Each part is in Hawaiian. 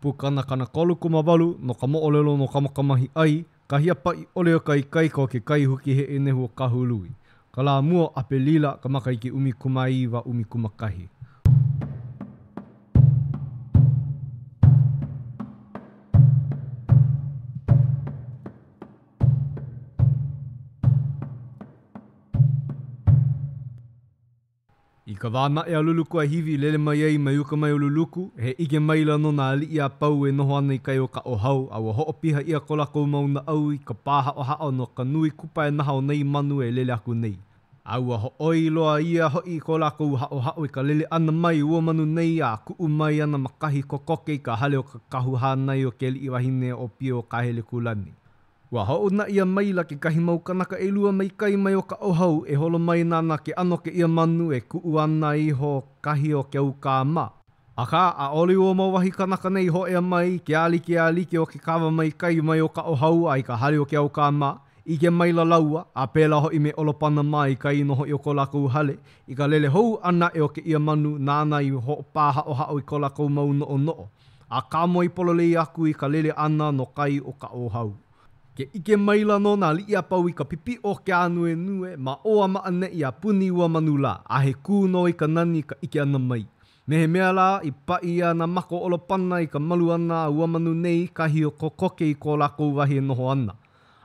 Pukana 38, no ka moʻolelo no Kamakamahiʻai, kahi a paʻi ʻole o ka ikaika o ke kai huki heʻe nehu o Kahului. Ka lā mua o ʻApelila, ka makahiki 19 11. I ka wā naʻe a Lulukuahiwi i lele mai ai mai uka mai o Luluku, he ʻike maila nō nā aliʻi a pau e noho ana i kai o Kaʻōhao, a ua hoʻopiha ʻia ko lākou mau naʻau i ka pāhaʻohaʻo no ka nui kupaianaha o nei manu e lele aku nei. A ua hōʻoi loa ʻia hoʻi ko lākou haʻohaʻo i ka lele ʻana mai o ua manu nei a kuʻu mai ana ma kahi kokoke i ka hale o ke kahu hānai o ke aliʻi wahine ʻōpio o Kahelekūlani. Ua hoʻouna ʻia maila kekahi mau kanaka ʻelua mai kai mai o Kaʻōhao e holo mai nānā ke ʻano o kēia manu e kuʻu ana iho kahi o Keaukā mā. Akā, ʻaʻole ua mau wahi kanaka nei i hōʻea mai i ke ʻālike a like o ke kawa mai kai mai o Kaʻōhao a i ka hale o Keaukā mā. ʻIke maila lāua, a pēlā hoʻi me ʻOlopana mā i kai nō hoʻi o ko lākou hale, i ka lele hou ʻana aʻe o kēia manu nāna i hoʻopāhaʻohaʻo i ko lākou mau noʻonoʻo. A kāmoe pololei aku i ka lele ʻana no kai o Kaʻōhao. Ke ʻike maila nō nā aliʻi a pau i ka pipiʻo o ke ānuenue ma ʻō a ma ʻaneʻi a puni ua manu lā, a he kū nō i ka nani i ka ʻike ʻana mai. Me he mea lā, i paʻi ʻia nā maka o ʻOlopana i ka malu ʻana a ua manu nei i kahi o kokoke i ko lākou wahi e noho ana.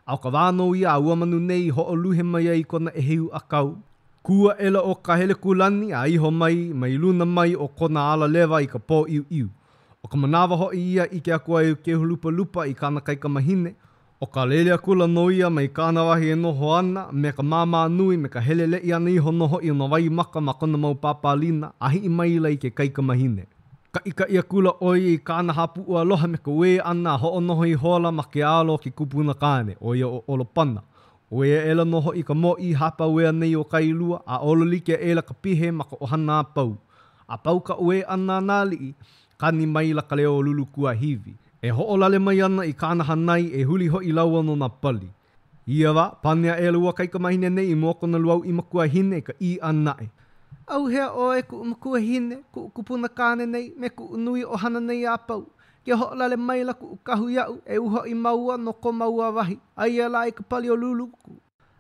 A ʻo ka wā nō ia a ua manu nei i hoʻoluhe mai ai i kona ʻēheu ʻākau, kū aʻela ʻo Kahelekūlani a iho mai mai luna mai o kona ala lewa i ka pōʻiuʻiu. ʻO ka manawa hoʻi ia i ʻike aku ai ʻo Keuhelupalupa i kāna kaikamahine, ʻo ka lele akula nō ia mai kāna wahi e noho ana me ka māmā nui me ka heleleʻi ʻana iho nō hoʻi o nā waimaka ma kona mau pāpālina a hiʻi maila i ke kaikamahine. Kaʻikaʻi akula ʻo ia i kāna hāpuʻu aloha me ka uē ʻana a hoʻonoho ihola ma ke alo o ke kupuna kāne, ʻo ia ʻo ʻOlopana. Uē aʻela nō hoʻi ka mōʻī hāpauea nei o Kailua, a olo like aʻela ka pihe ma ka ʻohana a pau. A pau ka uē ʻana a nā aliʻi, kani maila ka leo o Lulukuahiwi, e hoʻolale mai ana i kāna hānai e huli hoʻi lāua no nā pali. I ia wā, pane aʻela ua kaikamahine nei i mua o kona lūauʻi makuahine i ka ʻī ʻana aʻe. ʻAuhea ʻoe, kuʻu makuahine, kuʻu kupuna kāne nei, me kuʻu nui ʻohana nei a pau. Ke hoʻolale maila kuʻu kahu iaʻu e uhoʻi māua no ko māua wahi, aia lā i ka pali o Luluku.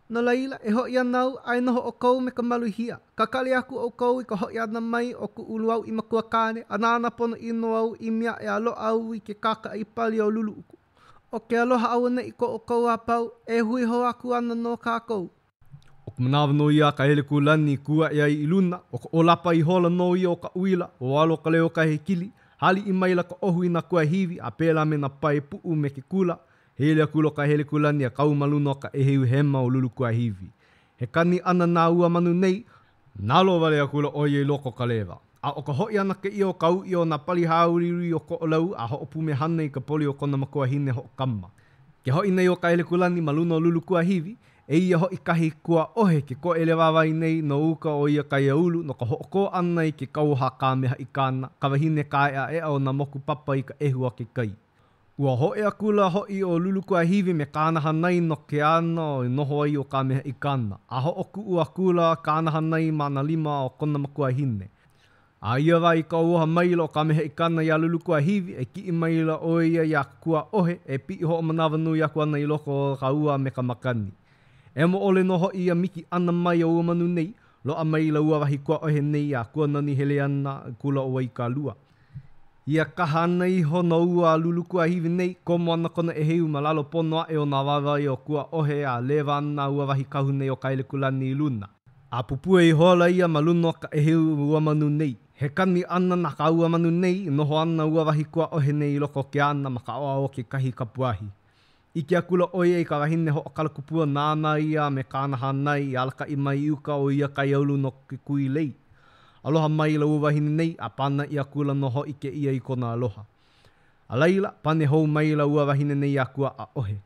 No laila, e hoʻi ana au, a e noho ʻoukou me ka maluhia. Kakali aku ʻoukou i ka hoʻi ʻana mai o kuʻu lūauʻi makua kāne, a nāna ponoʻī nō au i ʻimi aʻe a loaʻa au i ke kākaʻi pali o Luluku. ʻO ke aloha auaneʻi ko ʻoukou a pau, e hui hou aku ana nō kākou. ʻO ka manawa nō ia a Kahelekūlani i kū aʻe ai i luna, ʻo ka ʻōlapa ihola nō ia o ka uila, ua alo ka leo o ka hekili, hāliʻi maila ka ʻohu i nā kuahiwi, a pēlā me nā pae puʻu me ke kula, hele akula ʻo Kahelekūlani a kau ma luna o ka ʻēheu hema o Lulukuahiwi. He kani ʻana na ua manu nei, nalowale akula ʻo ia i loko o ka lewa. A ʻo ka hoʻi ʻana kēia o ka uʻi o nā pali hāuliuli o Koʻolau a hoʻopumehana i ka poli o kona makuahine hoʻokama. Ke hoʻi nei ʻo Kahelekūlani ma luna o Lulukuahiwi, eia hoʻi kahi kuaʻohe ke koʻele wāwae nei no uka o ia kaiāulu no ka hoʻokō ʻana i ke kauoha a Kāmehaʻikana, ka wahine kāʻeʻaʻeʻa o nā moku papa i ka ʻehu a ke kai. Ua hoʻi akula hoʻi ʻo Lulukuahiwi me kāna hānai no ke ana i noho ai ʻo Kāmehaʻikana, a hoʻokuʻu akula kāna hānai ma nā lima o kona makuahine. A ia wā i kauoha maila ʻo Kāmehaʻikana iā Lulukuahiwi, e kiʻi maila ʻo ia iā Kuaʻohe e piʻi hoʻomanawanui aku ana i loko o ka ua me ka makani. ʻEmo ʻole nō hoʻi ia miki ʻana mai o ua manu nei, loaʻa maila ua wahi kuaʻohe nei a kuanani hele ana i kula o Waikalua. Ia kaha ʻana iho nō ua Lulukuahiwi nei, komo ana kona ʻēheu ma lalo pono aʻe o nā wāwae o Kuaʻohe a lewa ana ua wahi kahu nei o Kahelekūlani i luna. A pupue ihola ia ma luna o ka ʻēheu o ua manu nei. He kani ʻana na ka ua manu nei, noho ana ua wahi kuaʻohe nei i loko o ke ana ma ka ʻaoʻao o kekahi kapuahi. ʻIke akula ʻo ia i ka wahine hoʻokalakupua nāna ia a me kāna hānai i alakaʻi mai i uka o ia kaiāulu no ke kui lei. Aloha maila ua wahine nei, a pānaʻi akula nō hoʻi kēia i kona aloha. A laila, pane hou maila ua wahine nei iā Kuaʻaʻohe.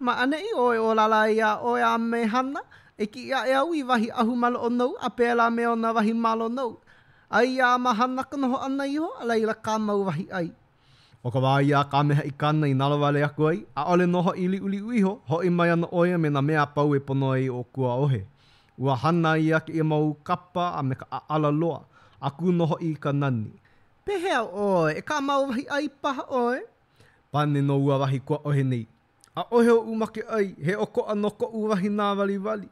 Ma ʻaneʻi ʻoe e ʻōlala ai iā ʻoe a me Hana, e kiʻi aʻe au i wahi ʻahu maloʻo nou, a pēlā me ona wahi malo nou. Aia a mahana ka noho ʻana iho, a laila kā mau wahi ʻai. ʻO ka wā ia a Kāmehaʻikana i nalowale aku ai, ʻaʻole nō hoʻi i liʻuliʻu iho, hoʻi mai ana ʻo ia me nā mea a pau e pono ai ʻo Kuaohe. Ua hana ʻia kēia mau kapa a me ka ʻaʻala loa, a kū nō hoʻi i ka nani. Pehea ʻoe, e kāmau wahi ʻai paha ʻoe? Pane nō ua wahi kuaʻohe nei, ʻAʻohe oʻu make ʻai, he ʻokoʻa nō koʻu wahi nāwaliwali.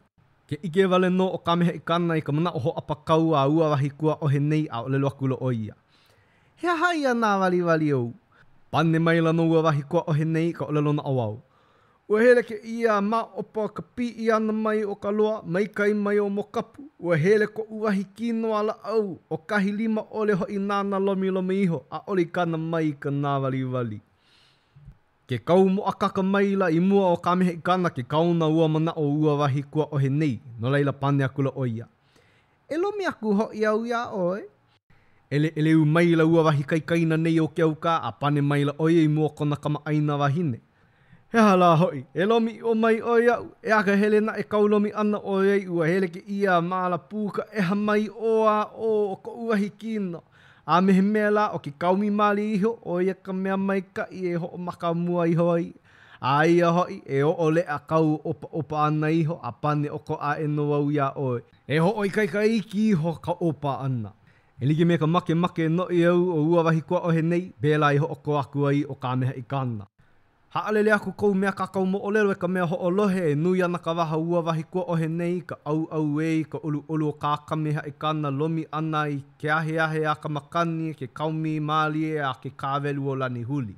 Ke ʻike wale nō ʻo Kamehaʻikana i ka manaʻo hōʻapakau a ua wahi kuaʻohe nei a ʻōlelo akula ʻo ia, He aha ia nāwaliwali ou? Pane maila nō ua wahi kuaʻohe nei i ka ʻōlelo naʻauao, Ua hele kēia a māʻopa ka piʻi ʻana mai o ka loa, mai kai mai o Mōkapu. Ua hele koʻu wahi kino a lāʻau, ʻo kahi lima ʻole hoʻi nāna lomilomi iho, ʻaʻole i kana mai i ka nāwaliwali. Ke kau mōakāka maila i mua o Kamehaʻikana ke kaona o ua manaʻo o ua wahi kuaʻohe nei, no laila pane akula ʻo ia, E lomi aku hoʻi au iā ʻoe. ʻEleʻeleu maila ua wahi kaikaina nei o Keaukā a pane maila ʻo ia i mua o kona kamaʻāina wahine, He aha lā hoʻi, e lomi ʻiʻo mai ʻoe iaʻu, e akahele naʻe kāu lomi ʻana ʻoiai ua hele kēia a māla pū ka ʻeha mai ʻō a ʻō o koʻu wahi kino. A me he mea lā, ʻo ke kaomi mālie iho, ʻo ia ka mea maikaʻi e hoʻomaka mua iho ai. A aia hoʻi, e ʻoʻoleʻa kāu ʻopaʻopa ʻana iho a pane ʻokoʻa aʻe nō au iā ʻoe. E hoʻoikaika iki iho ka ʻōpā ʻana. E like me ka makemake noʻiau o ua wahi kuaʻohe nei, pēlā i hoʻokō aku ai ʻo Kamehaʻikana. Haʻalele aku kou mea kākau moʻolelo e ka mea hoʻolohe e nui ana ka waha o ua wahi kuaʻohe nei i ka ʻauʻau ē i ka ʻoluʻolu o kā Kamehaʻikana lomi ʻana i ke aheahe a ka makani, ke kaomi mālie a ke kāwelu o Lanihuli.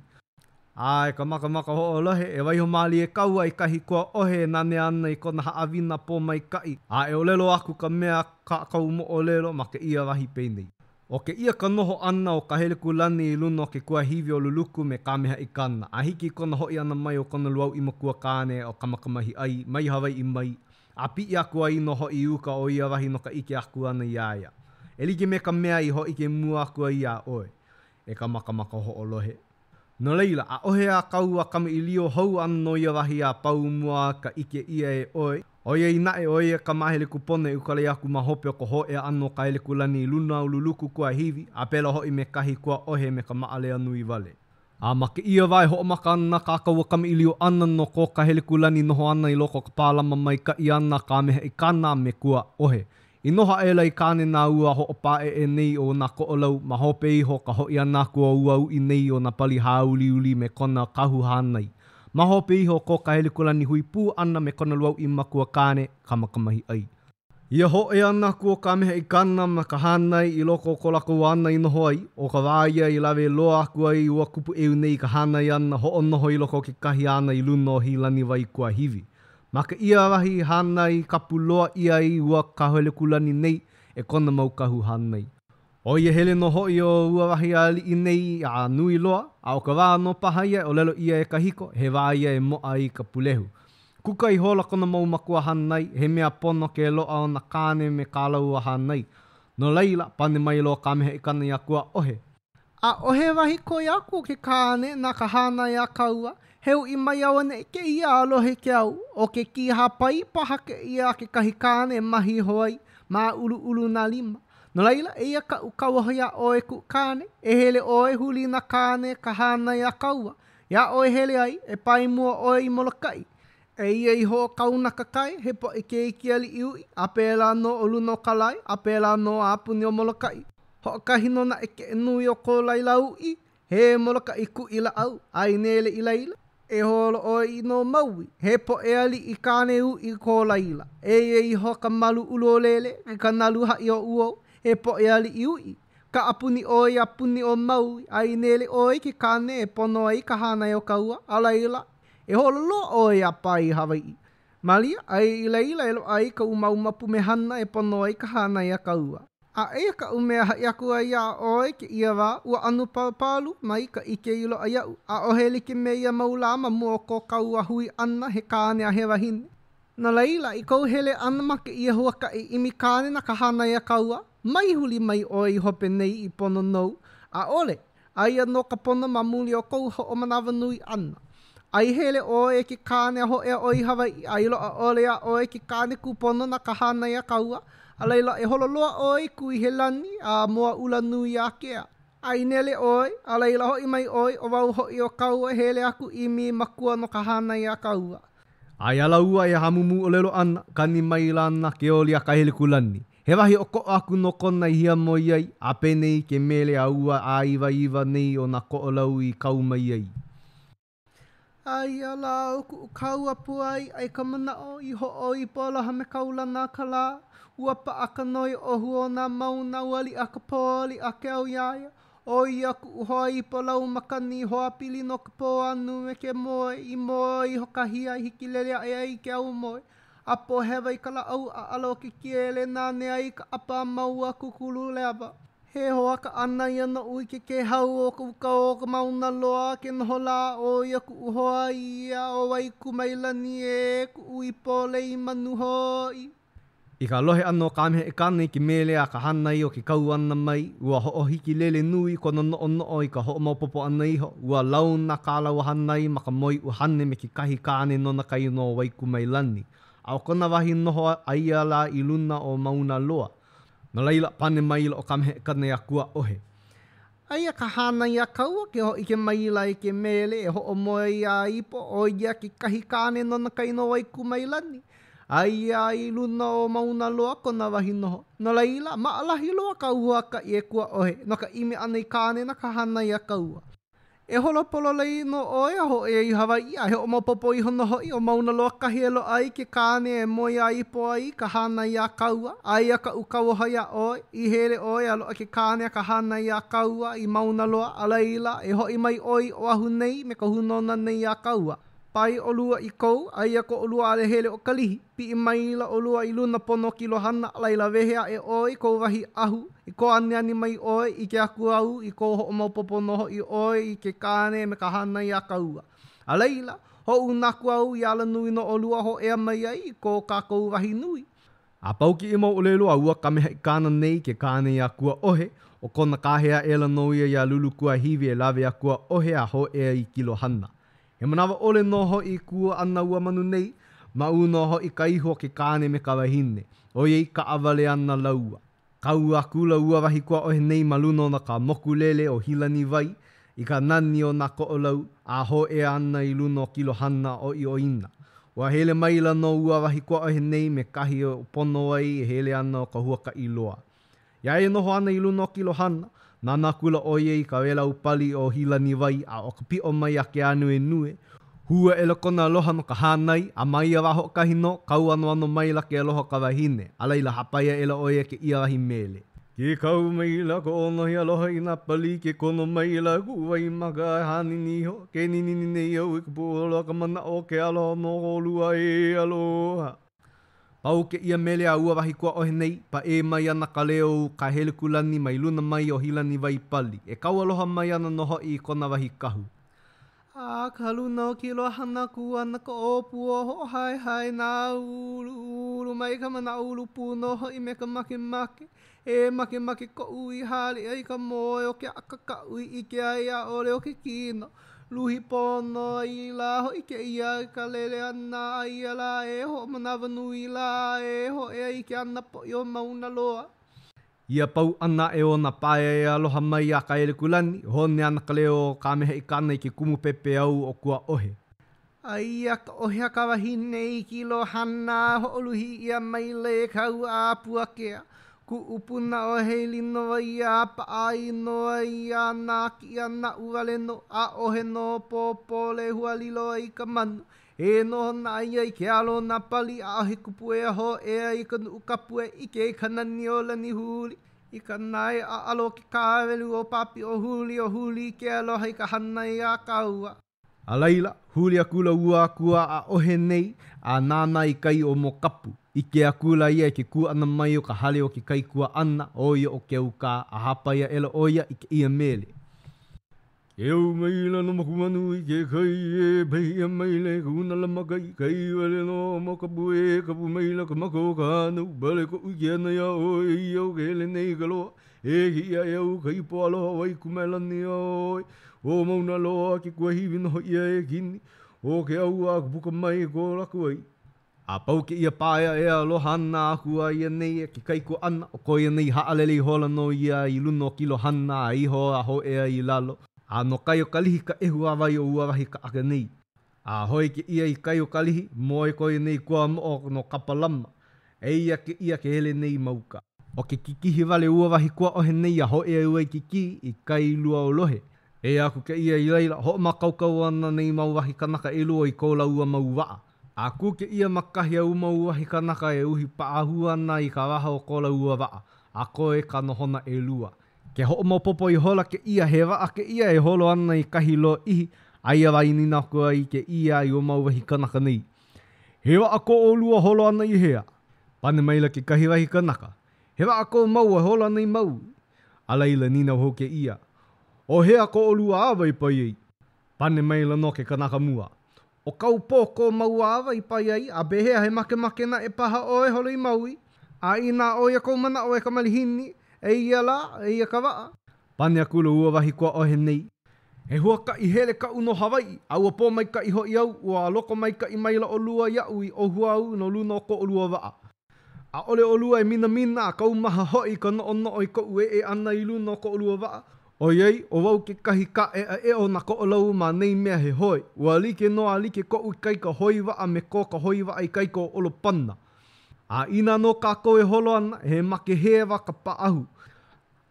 A e ka makamaka hoʻolohe, e waiho mālie kāua i kahi kuaʻohe e nanea ana i kona haʻawina pōmaikaʻi, a e ʻōlelo aku ka mea kākau moʻolelo ma kēia wahi penei. ʻO kēia ka noho ʻana o Kahelekūlani i luna o ke kuahiwi o Luluku me Kamehaʻikana, a hiki i kona hoʻi ʻana mai o kona lūauʻi makua kāne ʻo Kamakamahiʻai, mai Hawaiʻi mai, a piʻi aku ai nō hoʻi i uka o ia wahi no ka ʻike aku ʻana iā ia. E like me ka mea i hōʻike mua aku ai iā ʻoe, e ka makamaka hoʻolohe. No laila, ʻaʻohe a kāua kamaʻilio hou ʻana no ia wahi a pau mua ka ʻike ʻia e ʻoe, ʻoiai naʻe ʻo ia ka māhele kūpono e ukali aku ma hope o ka hōʻea ʻana o Kahelekūlani i luna o Luluku kuahiwi, a pēlā hoʻi me kahi kuaʻohe me ka maʻalea nui wale. A ma kēia wā e hoʻomaka ana kā kāua kamaʻilio ʻana no ko Kahelekūlani noho ʻana i loko o ka pālama maikaʻi ʻana a Kamehaʻikana a me Kuaʻohe. I noho aʻela i kāne na ua hoʻopāʻeʻe nei o nā Koʻolau ma hope iho o ka hoʻi ʻana aku o ua uʻi nei o nā pali hāuliuli me kona kahu hānai. Ma hope iho o ko Kahelekūlani hui pū ʻana me kona lūauʻi makua kāne, Kamakamahiʻai. Ia hōʻea ʻana aku o Kamehaʻikana me ka hānai i loko o ko lākou ana i noho ai, ʻo ka wā ia i lawe loa aku ai ua kupuʻeu nei i ka hānai ʻana hoʻonoho i loko o kekahi ana i luna o Hīlaniwai kuahiwi. Ma kēia wahi hānai kapu loa ʻia ai ua Kahelekūlani nei e kona mau kahu hānai. ʻO ia hele nō hoʻi o ua wahi aliʻi nei a nui loa, a ʻo ka wā nō paha ia e ʻōlelo ʻia e kahiko, he wā ia e moʻa ai ka pulehu. Kuka ihola kona mau makua hānai, he mea pono ke loaʻa o nā kāne me kā lāua hānai. No laila, pane maila ʻo Kamehaʻikana iā Kuaʻohe. ʻAʻohe wahi koi aku o ke kāne na ka hānai a kāua, he uʻi mai auaneʻi kēia a lohe ke au, ʻo ke kīhāpai paha kēia a kekahi kāne e mahi iho ai, māʻuluʻulu nā lima. No laila, eia kaʻu kauoha iā ʻoe e kuʻu kāne, e hele ʻoe huli nā kāne ka hānai a kāua. Iā ʻoe hele ai, e pae mua ʻoe i Molokaʻi. Eia iho ʻo Kaunakakai, he poʻe keiki aliʻi uʻi, a pēlā nō ʻo luna o ka lae, a pēlā nō a puni ʻo Molokaʻi. Hoʻokahi nō naʻe ke nui o ko laila uʻi, he Molokaʻi kuʻi lāʻau, a i nele i laila, e holo ʻoe i no Maui, he poʻe aliʻi kāne uʻi ko laila. Eia iho ka malu ʻulu o Lele, i ka nalu haʻi o ʻUo, he poʻe aliʻi uʻi. Kaʻapuni ʻoe a puni ʻo Maui, a i nele ʻoe i ke kāne e pono ai ka hānai o kāua, a laila, E holo loa ʻoe a pae i Hawaiʻi. Malia, aia i laila e loaʻa ai ka umauma pumehana e pono ai ka hānai a kāua. A eia kaʻu mea haʻi aku ai iā ʻoe kēia wā, ua ʻano palupalu mai ka ʻike i loaʻa iaʻu. ʻAʻohe like me ia mau lā ma mua o ko kāua hui ʻana he kāne a he wahine. No laila, i kou hele ʻana ma kēia huakaʻi ʻimi kāne na ka hānai a kāua, mai huli mai ʻoe i hope nei i pono nou. ʻAʻole. Aia nō ka pono ma muli o kou hoʻomanawanui ʻana. A i hele ʻoe e ke kāne a hōʻea ʻoe i Hawaiʻi, a i loaʻa ʻole iā ʻoe ke kāne kūpono na ka hānai a kāua, a laila e holo loa ʻoe i Kuihelani a Moaʻulanuiākea. A i nele ʻoe, a laila hoʻi mai ʻoe, ʻo wau hoʻi o kāua e hele aku ʻimi makua no ka hānai a kāua. A iā lāua e hamumu ʻōlelo ana, kani maila ana ke oli a Kahelekūlani. He wahi ʻokoʻa aku nō kona i hiamoe ai, a penei ke mele a ua āiwaiwa nei o nā Koʻolau i kau mai ai. Aia lā ʻo kuʻu kaua pua iʻa i ka manaʻo i hoʻoipo aloha me kaulana ka lā. Ua paʻa ka noe ʻohu o nā mauna ua liʻa ka pō liʻa ke ao iā ia. ʻO ia kuʻu hoa ipo lau makani hoa pili no ka pō anu me ke moe i moe iho kahi a hikilele aʻe ai ke aumoe. ʻApo hewa i ka lāʻau ʻaʻala o ke kiele nanea i ka ʻapa a māua kūkulu lewa. He hoa kaʻana ia noʻu i ke kēhau o ka uka o ka Mauna Loa ke noho lā ʻo ia kuʻu hoa ia ʻo Waikumailani ē kuʻu ipo lei manu hoʻi. I ka lohe ʻana o Kamehaʻikana i ke mele a ka hānai o ke kau ʻana mai, ua hoʻohikilele nui kona noʻonoʻo i ka hoʻomaopopo ʻana iho, ua launa kā lāua hānai ma ka moe ʻuhane me kekahi kāne nona ka inoa ʻo Waikumailani, a ʻo kona wahi noho aia lā i luna o Mauna Loa. No laila, pane maila ʻo Kamehaʻikana iā Kuaʻohe. Aia ka hānai a kāua ke hōʻike maila i ke mele e hoʻomoe iā Ipo, ʻo ia kekahi kāne nona ka inoa Waikumailani. Aia i luna o Mauna Loa kona wahi noho. No laila, maʻalahi loa kāu huakaʻi e Kuaʻohe no ka ʻimi ʻana i kāne na ka hānai a kāua. E holo pololei nō ʻoe a hōʻea i Hawaiʻi, a e hoʻomaopopo iho nō hoʻi ʻo Mauna Loa kahi e loaʻa ai ke kāne e moe a ipo ai ka hānai iā kāua. Aia kaʻu kauoha iā ʻoe, i hele ʻoe a loaʻa ke kāne a ka hānai iā kāua i Mauna Loa, a laila, e hoʻi mai ʻoe i Oʻahu nei me ka hūnōna nei iā kāua. Pae ʻolua i Kou, aia ko ʻolua alahele ʻo Kalihi. Piʻi maila ʻolua i luna pono o Kilohana, a laila wehe aʻe ʻoe i kou wahi ahu, i kō aniani mai ʻoe, ʻike aku au i kou hoʻomaopopo nō hoʻi ʻoe i ke kāne me ka hānai a kāua. A laila, hoʻouna aku au i alanui no ʻolua hōʻea mai ai i ko kākou wahi nui. A pau kēia mau ʻōlelo a ua Kamehaʻikana nei ke kāne iā Kuaʻohe, ʻo kona kāhea aʻela nō ia iā Lulukuahiwi e lawe iā Kuaʻohe a hōʻea i Kilohana. He manawa ʻole nō hoʻi i kū ana ua manu nei, maʻū nō hoʻi ka ihu o ke kāne me ka wahine, ʻoiai kaʻawale ana lāua. Kau akula ua wahi kuaʻohe nei ma luna o ka mokulele ʻo Hilaniwai i ka nani o nā Koʻolau a hōʻea ana i luna o Kilohana ʻOiʻoina. Ua hele maila nō ua wahi kuaʻohe nei me kahi e pono ai e hele ana o ka huakaʻi loa. Iā ia e noho ana i luna o Kilohana, nānā akula ʻo ia i ka wēlau pali o Hilaniwai a ʻo ka piʻo mai a ke ānuenue, hū aʻela kona aloha no ka hānai, a ma ia wā hoʻokahi nō, kau anoano maila ke aloha o ka wahine, a laila hāpai aʻela ʻo ia kēia wahi mele. Ke kau maila ka ʻōnohi aloha i nā pali, ke kono maila kuʻu waimaka e hānini iho, ke ninini nei au i ka pūʻolo a ka manaʻo o ke aloha no ʻolua e aloha. Pau kēia mele a ua wahi kuaʻohe nei, paʻē mai ana ka leo o Kahelekūlani mai luna mai o Hilaniwai pali, e kau aloha mai ana nō hoʻi i kona wahi kahu. A ka luna o Kilohana kū ana ka ʻōpū o hoʻohaehae nā ulu, ulu mai ka manaʻo ulu pū nō hoʻi me ka makemake. E makemake koʻu i haliʻa i ka moe o ke aka kaʻu i ʻike ai ʻaʻole ʻo ke kino. Luhi pono ai lā hoʻi kēia i ka lele ʻana aia lā e hoʻomanawanui lā e hōʻea i ke ana poʻi o Mauna Loa. Ia pau ʻana aʻe o nā paeaea aloha mai a Kahelekūlani, hone ana ka leo o Kamehaʻikana i ke kumu pepeiao o Kuaʻohe. Aia ka ʻohe a ka wahine i Kilohana hoʻoluhi ʻia maila e ka ua ʻĀpuakea. Kuʻu puna ʻohe i linoa ia a paʻa inoa ia nā kiʻi a naʻu wale nō. ʻAʻohe nō pōpō lehua lilo ai ka manu. E noho ana ia i ke alo o nā pali, ʻaʻohe kupuea hōʻea i ka nuʻukapu e ʻike i ka nani o Lanihuli. I ka nae ʻaʻala o ke kāwelu o Pāpiʻohuli, o huli ke aloha i ka hānai a kāua. A laila, huli akula ua akua ʻaʻohe nei a nānā i kai o Mōkapu. ʻIke akula ia i ke kū ʻana mai o ka hale o ke kaikuaʻana, ʻo ia ʻo Keaukā, a hāpai aʻela ʻo ia i kēia mele. Ke ʻau maila nā moku manu i ke kai e pahi ʻia maila e ka unala makai, kai wale nō ʻo Mōkapu e kapu maila ka maka o ka hānau, pale koʻu ʻike ʻana iā ʻoe, eia ʻo ke hele nei i ka loa. E kiʻi aʻe au ka ipo aloha Waikumailani iā ʻoe, ʻO Mauna Loa ke kuahiwi noho ʻia e kini, ʻO ke au a ka puka mai ko lako ai. A pau kēia pāeaea aloha ʻana aku a ia nei e ke kaikuaʻana, ʻo ko ia nei haʻalele ihola nō ia i luna o Kilohana a iho a hōʻea i lalo, a no kai o Kalihi ka ʻehu a wai o ua wahi kaʻaka nei. A hōʻike ʻia i kai o Kalihi, moe ko ia nei kuamoʻo no Kapalama. Eia kēia ke hele nei ma uka. ʻO ke kikihi wale ua wahi kuaʻohe nei a hōʻea i Waikīkī i Kailua-o-Lohe. Eia aku kēia i laila, hoʻomākaukau ana nei mau wahi kanaka ʻelua i ko lāua mau waʻa. A kū kēia ma kahi a ua mau wahi kanaka e uhi paʻahū ana i ka waha o ko lāua waʻa, a koe ka nohona ʻelua. Ke hoʻomaopopo ihola kēia he waʻa kēia e holo ana i kahi lōʻihi, a ia wā i nīnau aku ai kēia i ua mau wahi kanaka nei, He waʻa ko ʻolua holo ana i hea? Pane maila kekahi wahi kanaka, He waʻa ko māua e holo ana i Maui. A laila, nīnau hou kēia, ʻO hea ko ʻolua awa i pae ai? Pane maila nō ke kanaka mua, ʻO Kaupō ko māua awa i pae ai, a pehea he makemake naʻe paha ʻoe e holo i Maui? A inā ʻo ia kou manaʻo e ka malihini, eia lā, eia ka waʻa. Pane akula ua wahi kuaʻohe nei, He huakaʻi hele kaʻu no Hawaiʻi, a ua pōmaikaʻi hoʻi au, ua lokomaikaʻi maila ʻolua iaʻu i ʻōhua au no luna o ko ʻolua waʻa. ʻAʻole ʻolua e minamina a kaumaha hoʻi i ka noʻonoʻo i koʻu eʻe ʻana i luna o ko ʻolua waʻa, ʻoiai, ʻo wau kekahi kāʻeʻaʻeʻa o nā Koʻolau ma nei mea he hoe, ua like nō a like koʻu ikaika hoi waʻa me ko ka hoi waʻa ikaika o ʻOlopana. A inā nō kākou e holo ana, he makehewa ka paʻahu.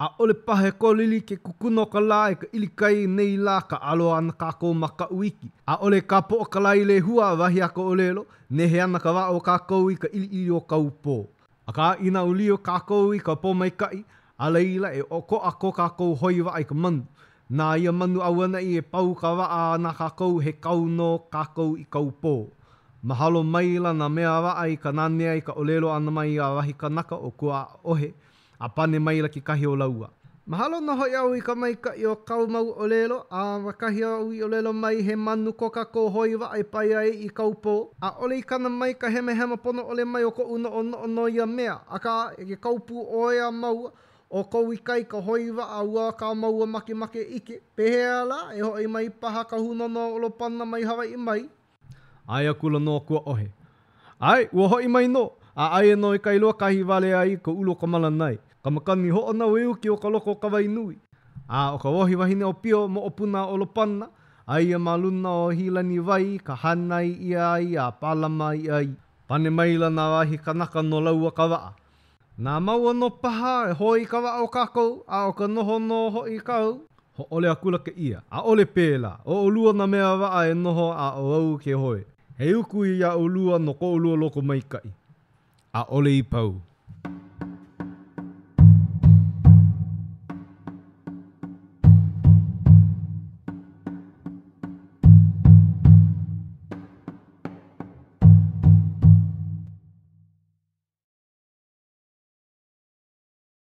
ʻAʻole paha e kolili ke kukuna o ka lā i ka ʻilikai nei lā kāʻalo ana kākou ma Kaʻuiki. ʻAʻole e kāpoʻo ka lā i Lehua, wahi a ka ʻōlelo, nehe ana ka waʻa o kākou i ka ʻiliʻili o Kaupō. Akā, inā ʻūlio kākou i ka pōmaikaʻi, a laila, e ʻokoʻa ko kākou hoi waʻa i ka manu. Na ia manu auaneʻi e pau ka waʻa na kākou, he kau nō kākou i Kaupō. Mahalo maila nā mea waʻa i ka nanea i ka ʻōlelo ʻana mai a wahi kanaka ʻo Kuaʻohe, A pane maila kekahi o lāua, Mahalo nō hoʻi au i ka maikaʻi o kāu mau ʻōlelo, a ma kahi āu i ʻōlelo mai he manu ko kākou hoi waʻa i pae ai i Kaupō, ʻaʻole i kana mai ka hemahema pono ʻole mai o koʻu noʻonoʻo no ia mea, akā, e ke kau pū ʻoe a māua, ʻo kou ikaika hoi waʻa ua kā māua makemake ʻike, pehea lā, e hoʻi mai paha ka hūnōna o ʻOlopana mai Hawaiʻi mai? ʻAe akula nō Kuaʻohe. ʻAe, ua hoʻi mai nō, a aia nō i Kailua kahi i wale ai ka ulu o ka malanai, ka makani hoʻonaueuki o ka loko o Kawainui. A ʻo ka wahi wahine ʻōpio, moʻopuna a ʻOlopana, aia ma luna o Hīlaniwai ka hānai ʻia ai a pālama ʻia ai. Pane maila nā wahi kanaka no lāua ka waʻa. Na māua nō paha e hoe i ka waʻa o kākou, a ʻo ka noho nō hoʻi kāu. Hōʻole akula kēia, ʻAʻole pēlā, ʻo ʻolua nā mea waʻa e noho a ʻo au ke hoe. He uku iā ʻolua no ko ʻolua lokomaikaʻi. ʻAʻole i pau.